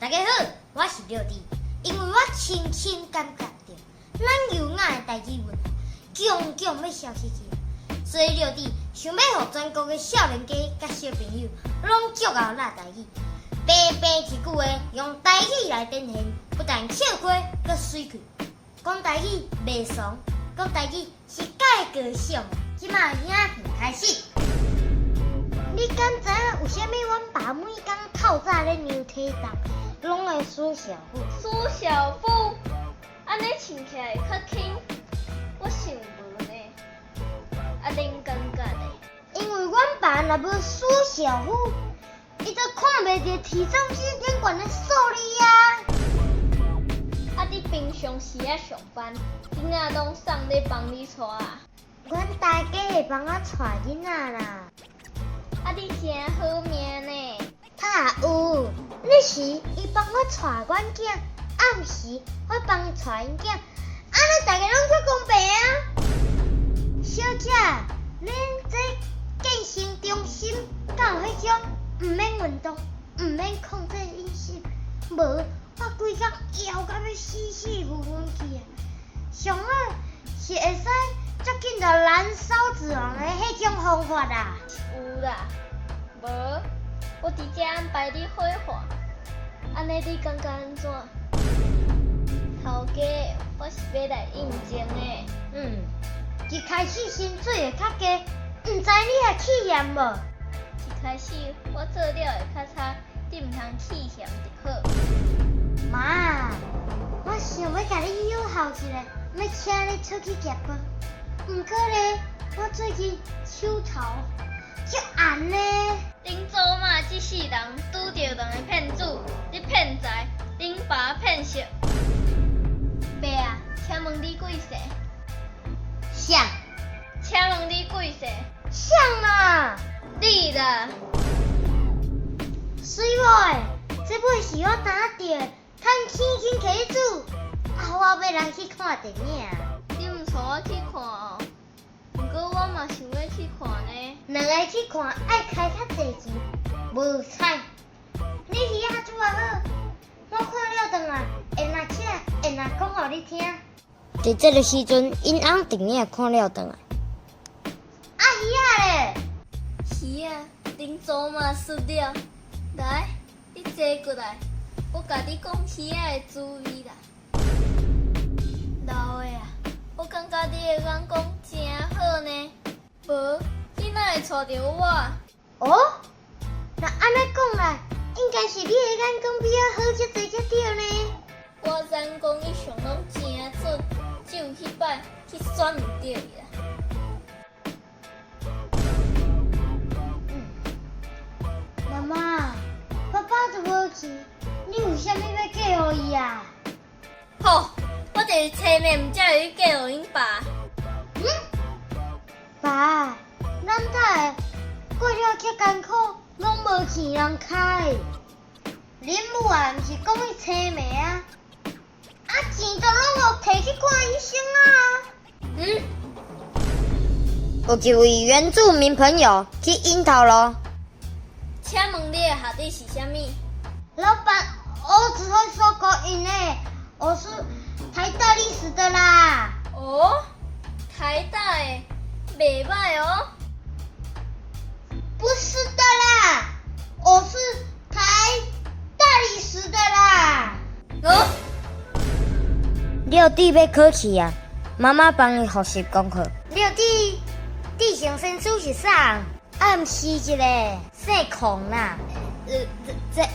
大家好，我是廖弟，因為我深深感覺著咱優雅的台語文化強強欲消失去，所以廖弟想欲予全國的少年家佮小朋友攏足𠢕吶台語，平平一句話用台語來展現，不但笑過，閣媠氣。講台語袂慫，講台語是蓋高尚。這馬影片開始。你敢知影為啥物阮爸每工透早咧量體重，攏會輸小夫？輸小夫，按呢穿起來較輕，我想無呢。啊，恁感覺咧？因為阮爸若無輸小夫，伊就看袂著體重機頂懸的數字啊！啊，你平常時仔上班，囡仔攏啥人咧幫你帶啊？阮大家會幫我帶囡仔啦。啊，你誠好命呢。他有，日時伊幫我帶阮囝，暗時我幫伊帶𪜶囝，按呢大家攏足公平啊！小姐，恁這健身中心敢有彼種毋免運動、毋免控制飲食？無，我規工枵甲欲死死昏昏去啊！上好是會使足緊就燃燒脂肪的彼種方法啦。有啦，無，我直接安排你火化，按呢你感覺按怎？頭家，我是欲來應徵的。嗯，一開始薪水會較低，毋知你會氣嫌無？一開始我做了會較差，你毋通氣嫌就好。媽，我想欲共你友好一下，欲請你出去食飯。毋過咧，我最近手頭足絚呢。恁祖媽這世人拄著兩个騙子，你騙財，恁爸騙色。爸啊，請問你貴姓？誰？請問你貴姓？誰啊？你啦。水某的，這尾是我拄仔著的，趁錢緊提去煮。啊，我欲人去看電影。你毋帶我去看哦？毋過我嘛想欲去看呢。兩个去看愛開較濟錢，無彩。你魚仔煮啊好，我看了轉來，會若請，會若講予你聽。佇這个時陣，𪜶翁電影看了轉來。啊，魚仔咧？魚仔，恁祖媽輸了。來，你坐過來，我共你講魚仔的滋味啦。老的啊，我感覺你的眼光誠好呢。無，你哪會娶著我？哦，若按呢講來，應該是你的眼光比我好遮濟才對呢。我眼光一向攏誠準，只有彼擺去選毋著伊啦。媽媽，爸爸都無去，你為啥物欲嫁予伊啊？吼，我就是淒命，毋才會去嫁予𪜶爸。嗯？爸，咱哪會過了遮艱苦，攏無錢通開？恁母啊，毋是講伊青暝啊？啊，錢都攏予提去看醫生啊！嗯？有一位原住民朋友去𪜶頭路。請問你的學歷是啥物？老闆，我只會說國語呢，我是台大歷史的啦。哦，台大的，袂䆀哦。不是的啦，我是台大歷史的啦。哦。廖弟欲考試啊，媽媽幫伊複習功課。廖弟，志成先生是啥？暗示一下，姓孔啦。這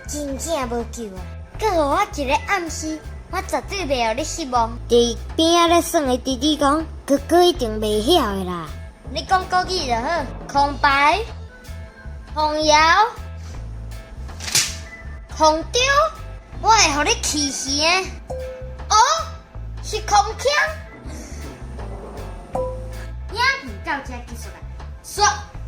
真正無救啊！閣予我一个暗示，我絕對袂予你失望。佇邊仔咧耍的弟弟講：哥哥一定袂曉的啦。你講國語就好。空白、紅搖、空中，我會予你氣死的。哦，是空腔。影片到這結束啦，煞。